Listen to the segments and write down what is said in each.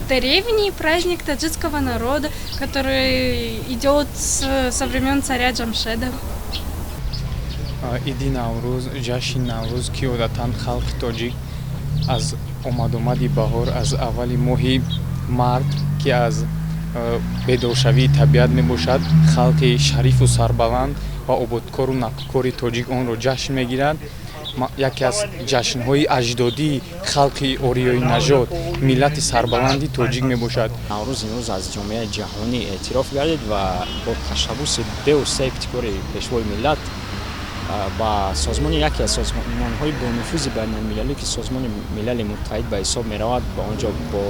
Древний праздник таджикского народа, который идет со времен царя Джамшеда. Иди Наврӯз, ҷашни Наврӯз, ки одатан халқи тоҷик аз омадомади баҳор, аз аввали моҳи март, ки аз бедоршавии табиат мебошад, халқи шарифу сарбаланд ва ободкору некукори тоҷик онро ҷашн мегирад. Яке аз ҷашнҳои аҷдодии халқи ориёинажод, миллати сарбаланди тоҷик мебошад. Наврӯз имрӯз аз ҷомеаи ҷаҳонӣ эътироф гардид ва бо ташаббуси бевоситаи ибтикори Пешвои миллат ба созмони, яке аз созмонҳои бонуфузи байналмилалӣ, ки Созмони Милали Муттаҳид ба ҳисоб меравад, ба он ҷо бо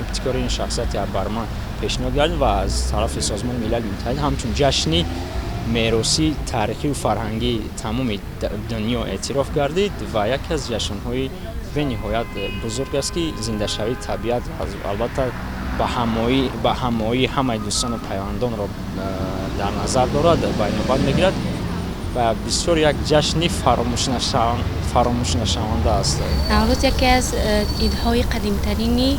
ибтикори ин шахсияти абарманд пешниҳод гардид ва аз тарафи Созмони Милали Муттаҳид ҳамчун ҷашни меросии таърихию фарҳангии тамоми дунё эътироф гардид. Ва яке аз ҷашнҳои бениҳоят бузург аст, ки зиндашавии табиат, албатта, ба ҳамоии ҳамаи дӯстону пайвандонро дар назар дорад, ба инобат мегирад ва бисёр як ҷашни фаромӯшнашаванда аст. Наврӯз яке аз идҳои қадимтарини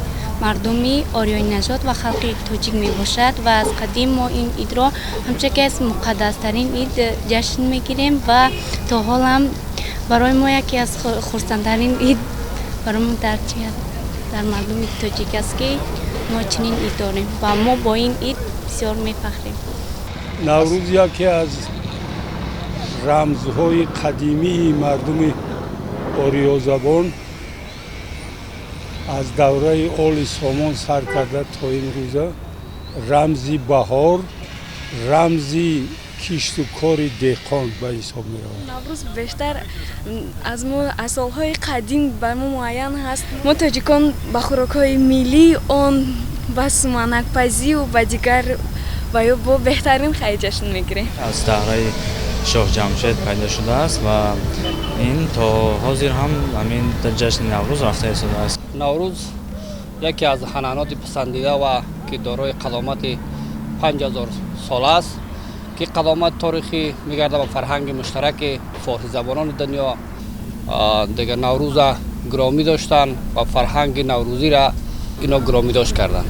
мардуми ориёинажод ва халқи тоҷик мебошад ва аз қадим мо ин идро ҳамчун яке аз муқаддастарин ид ҷашн мегирем ва то ҳол ҳам барои мо яке аз хурсандтарин ид барои мо дар чи дар мардуми тоҷик аст, ки мо чунин ид дорем ва мо бо ин ид бисёр мефахрем. Наврӯз яке аз рамзҳои қадимии мардуми ориёзабон, аз давраи Оли Сомон сар карда то имрӯза рамзи баҳор, рамзи кишту кори деҳқон ба ҳисоб меравад. Наврӯз бештар аз мо аз солҳои қадим ба мо муайян ҳаст. Мо, тоҷикон, ба хӯрокҳои миллии он, ба суманакпазию ба дигар ва ё бо беҳтарин хай ҷашн мегирем. Аз давраи Шоҳ Ҷамшед пайдо шудааст ва ин то ҳозир ҳам ҳамин ҷашни Наврӯз рафта истодааст. Наврӯз яке аз анъанаоти писандида ва ки дорои қадомати 5000 сола аст, ки қадомат торихӣ мегардад ба фарҳанги муштараки форсизабонони дунё. Дигар Наврӯза гиромӣ доштанд ва фарҳанги наврӯзиро ино гиромӣ дошт карданд.